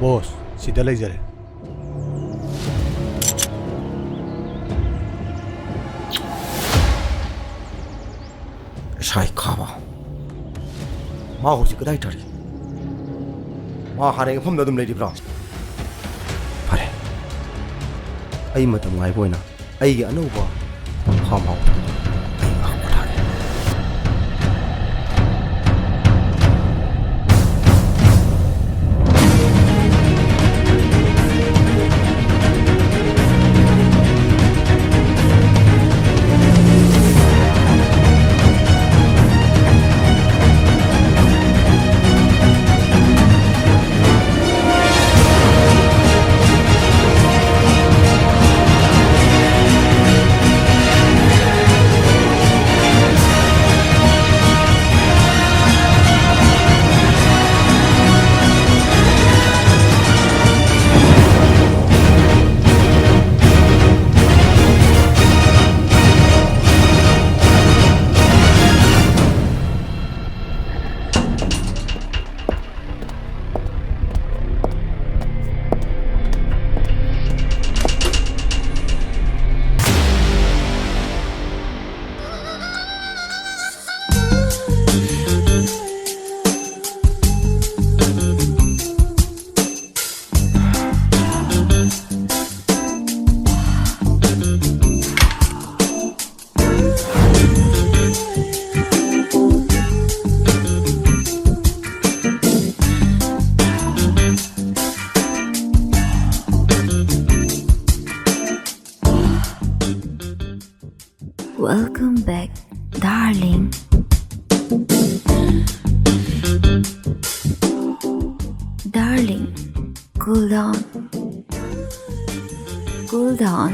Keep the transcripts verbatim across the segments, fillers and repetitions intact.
ꯕꯣꯁ, ꯁꯤꯗ ꯂꯩꯖꯔꯦ꯫ ꯁꯥꯏ ꯈꯥꯕ꯫ ꯃꯥ ꯍꯧꯖꯤꯛ ꯀꯗꯥꯏ ꯇꯥꯔꯤ? ꯃꯥ ꯍꯥꯟꯅꯒꯤ ꯃꯐꯝꯗ ꯑꯗꯨꯝ ꯂꯩꯔꯤꯕ꯭ꯔꯣ? ꯐꯔꯦ꯫ ꯑꯩ ꯃꯇꯝ ꯉꯥꯏꯕ ꯑꯣꯏꯅ ꯑꯩꯒꯤ ꯑꯅꯧꯕ ꯐꯥꯔꯝ ꯍꯥꯎꯁꯇ ꯑꯩ ꯉꯥꯏꯍꯥꯛ ꯄꯣꯊꯥꯒꯦ꯫ Welcome back, darling. Darling, cool down. Cool down.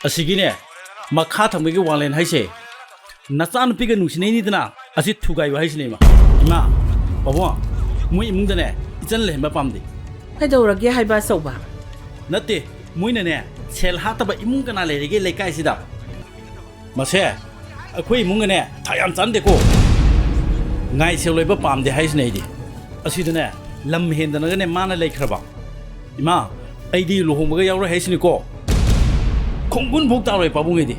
ꯑꯁꯤꯒꯤꯅꯦ, ꯃꯈꯥ ꯊꯪꯕꯒꯤ ꯋꯥꯡꯂꯦꯟ ꯍꯥꯏꯁꯦ, ꯅꯆꯥꯅꯨꯄꯤꯒ ꯅꯨꯡꯁꯤꯅꯩꯅꯤꯗꯅ, ꯑꯁꯤ ꯊꯨꯒꯥꯏꯕ ꯍꯥꯏꯁꯤꯅꯦ, ꯏꯃꯥ꯫ ꯏꯃꯥ, ꯄꯥꯕꯨꯡ, ꯃꯣꯏ ꯏꯃꯨꯡꯗꯅꯦ ꯏꯆꯟ ꯂꯩꯍꯟꯕ ꯄꯥꯝꯗꯦ꯫ ꯀꯩꯗꯧꯔꯒꯦ ꯍꯥꯏꯕ, ꯑꯆꯧꯕ? ꯅꯠꯇꯦ, ꯃꯣꯏꯅꯅꯦ ꯁꯦꯜ ꯍꯥꯠꯇꯕ ꯏꯃꯨꯡ ꯀꯅꯥ ꯂꯩꯔꯤꯒꯦ ꯂꯩꯀꯥꯏꯁꯤꯗ? ꯃꯁꯦ, ꯑꯩꯈꯣꯏ ꯏꯃꯨꯡꯒꯅꯦ ꯊꯥ ꯌꯥꯝ ꯆꯥꯟꯗꯦꯀꯣ꯫ ꯉꯥꯏ ꯁꯦꯜ ꯑꯣꯏꯕ ꯄꯥꯝꯗꯦ ꯍꯥꯏꯁꯤꯅꯦ ꯑꯩꯗꯤ꯫ ꯑꯁꯤꯗꯅꯦ ꯂꯝ ꯍꯦꯟꯗꯅꯒꯅꯦ ꯃꯥꯅ ꯂꯩꯈ꯭ꯔꯕ꯫ ꯏꯃꯥ, ꯑꯩꯗꯤ ꯂꯨꯍꯣꯡꯕꯒ ꯌꯥꯎꯔꯣꯏ ꯍꯥꯏꯁꯤꯅꯤꯀꯣ꯫ ꯈꯣꯡꯒꯨꯟ ꯐꯥꯎ ꯇꯥꯔꯣꯏ ꯄꯥꯕꯨꯡ ꯑꯩꯗꯤ꯫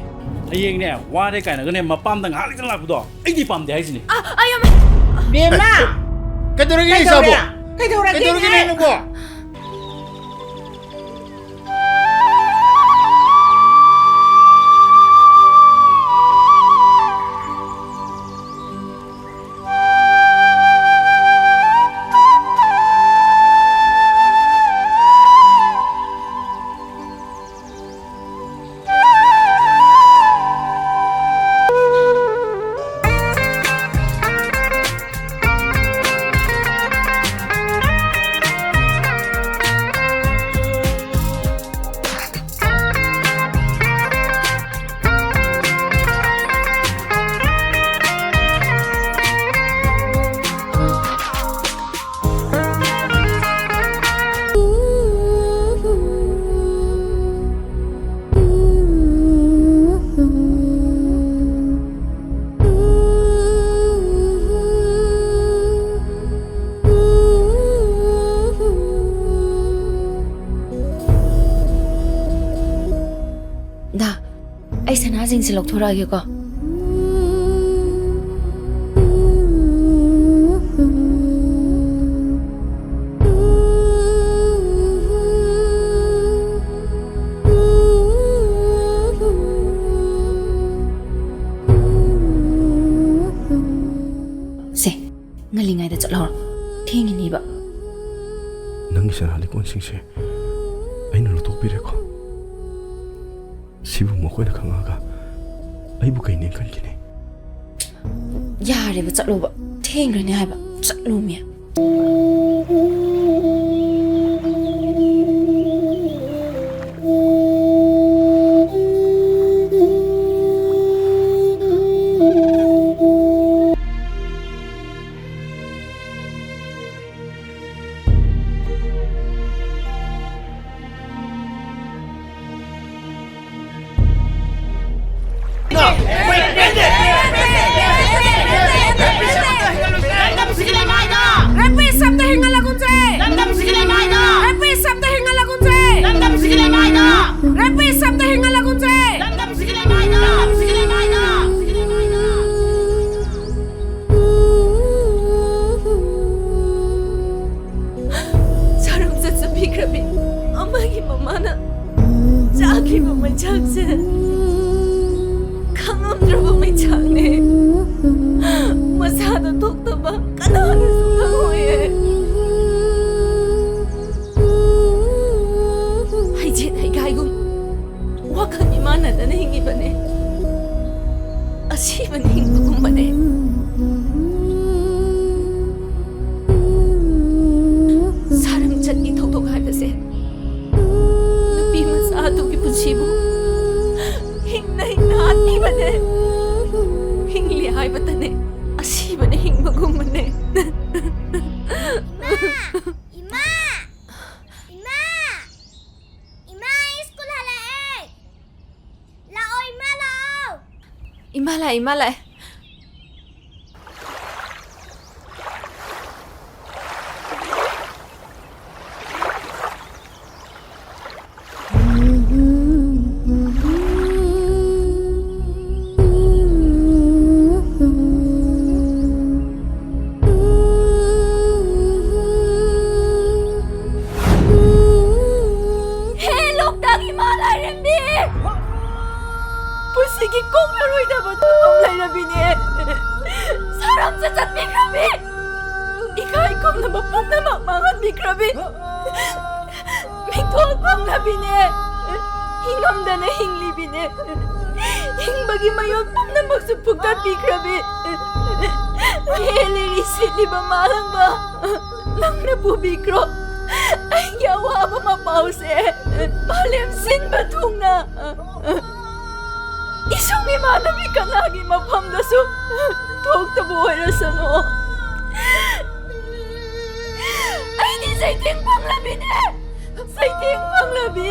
ꯍꯌꯦꯡꯅꯦ ꯋꯥꯔꯦ ꯀꯥꯏꯅꯒꯅꯦ ꯃꯄꯥꯝꯗ ꯉꯥꯏꯍꯥꯛ ꯂꯩꯇꯅ ꯂꯥꯛꯄꯗꯣ ꯑꯩꯗꯤ ꯄꯥꯝꯗꯦ ꯍꯥꯏꯁꯤꯅꯤ꯫ ꯑ, ꯑꯩ ꯑꯃ ꯕꯦꯝꯃ! ꯀꯩꯗꯧꯔꯒꯦ ꯀꯩꯗꯧꯔꯦ? ꯏꯆꯥꯕꯣ? ꯀꯩꯗꯧꯔꯒꯦ? ꯀꯩꯗꯧꯔꯒꯦ ꯅꯪꯕꯣ? ꯗꯥ, ꯑꯩ ꯁꯅꯥꯁꯤꯡꯁꯦ ꯂꯧꯊꯣꯔꯛꯑꯒꯦꯀꯣ꯫ ꯁꯦ, ꯉꯜꯂꯤꯉꯩꯗ ꯆꯠꯍꯧꯔꯣ, ꯊꯦꯡꯉꯤꯅꯤꯕ꯫ ꯅꯪꯒꯤ ꯁꯅꯥ ꯂꯤꯛꯀꯣꯟꯁꯤꯡꯁꯦ ꯑꯩꯅ ꯂꯧꯊꯣꯛꯄꯤꯔꯦꯀꯣ꯫ ꯁꯤꯕꯨ ꯃꯈꯣꯏꯅ ꯈꯪꯉꯛꯑꯒ ꯑꯩꯕꯨ ꯀꯩꯅꯦ ꯈꯟꯈꯤꯅꯤ? ꯌꯥꯔꯦꯕ, ꯆꯠꯂꯣꯕ, ꯊꯦꯡꯈ꯭ꯔꯅꯤ ꯍꯥꯏꯕ, ꯆꯠꯂꯣꯃꯤ꯫ ꯅꯦ꯫ ꯑꯁꯤꯕꯅ ꯍꯤꯡꯕꯒꯨꯝꯕꯅꯦ꯫ ꯁꯥꯔꯝꯆꯠꯀꯤ ꯊꯧꯗꯣꯛ ꯍꯥꯏꯕꯁꯦ ꯅꯨꯄꯤ ꯃꯆꯥ ꯑꯗꯨꯒꯤ ꯄꯨꯟꯁꯤꯕꯨ ꯍꯤꯡꯅ ꯍꯤꯡꯅ ꯍꯥꯠꯄꯤꯕꯅꯦ꯫ ꯍꯤꯡꯂꯤ ꯍꯥꯏꯕꯇꯅꯦ ꯑꯁꯤꯕꯅ ꯍꯤꯡꯕꯒꯨꯝꯕꯅꯦ꯫ ꯏꯃꯥ! ꯏꯃꯥ! ꯏꯃꯥ! ꯏꯃꯥ, ꯑꯩ ꯁ꯭ꯀꯨꯜ ꯍꯜꯂꯛꯑꯦ꯫ ꯂꯥꯛꯑꯣ, ꯏꯃꯥ, ꯂꯥꯛꯑꯣ꯫ ꯏꯃꯥ ꯂꯥꯛꯑꯦ, ꯏꯃꯥ ꯂꯥꯛꯑꯦ꯫ ꯍꯦ ꯂꯣꯛꯇꯥꯛ ꯏꯃꯥ ꯂꯥꯏꯔꯦꯝꯕꯤ! ꯄꯨꯟꯁꯤꯒꯤ ꯀꯣꯛꯂꯔꯣꯏꯗꯕ ꯊꯧꯗꯣꯛ ꯂꯩꯔꯕꯤꯅꯦ꯫ ꯁꯥꯔꯝꯆꯠ ꯆꯠꯄꯤꯈ꯭ꯔꯕꯤ! ꯏꯀꯥꯏ ꯈꯨꯝꯅꯕ ꯄꯨꯝꯅꯃꯛ ꯃꯥꯡꯍꯟꯕꯤꯈ꯭ꯔꯕꯤ! ꯃꯤꯡꯊꯣꯜ ꯐꯪꯂꯕꯤꯅꯦ꯫ ꯍꯤꯡꯉꯝꯗꯅ ꯍꯤꯡꯂꯤꯕꯤꯅꯦ꯫ ꯍꯤꯡꯕꯒꯤ ꯃꯌꯣꯜ ꯄꯨꯝꯅꯃꯛꯁꯨ ꯐꯨꯛꯇꯠꯄꯤꯈ꯭ꯔꯕꯤ꯫ ꯍꯦ ꯂꯤꯔꯤ ꯁꯤꯠꯂꯤꯕ ꯃꯥꯂꯪꯕ, ꯅꯪꯅ ꯄꯨꯕꯤꯈ꯭ꯔꯣ ꯑꯩꯒꯤ ꯑꯋꯥꯕ ꯃꯄꯥꯎꯁꯦ꯫ ꯃꯥꯂꯦꯝ ꯁꯤꯟꯕ ꯊꯨꯡꯅ ꯏꯁꯨꯡ ꯏꯃꯥꯟꯅꯕꯤ ꯀꯅꯥꯒꯤ ꯃꯐꯝꯗꯁꯨ ꯊꯣꯛꯇꯕ ꯑꯣꯏꯔꯁꯅꯨ꯫ ꯑꯩꯗꯤ ꯆꯩꯊꯦꯡ ꯐꯪꯂꯕꯤꯅꯦ꯫ ꯆꯩꯊꯦꯡ ꯐꯪꯂꯕꯤ꯫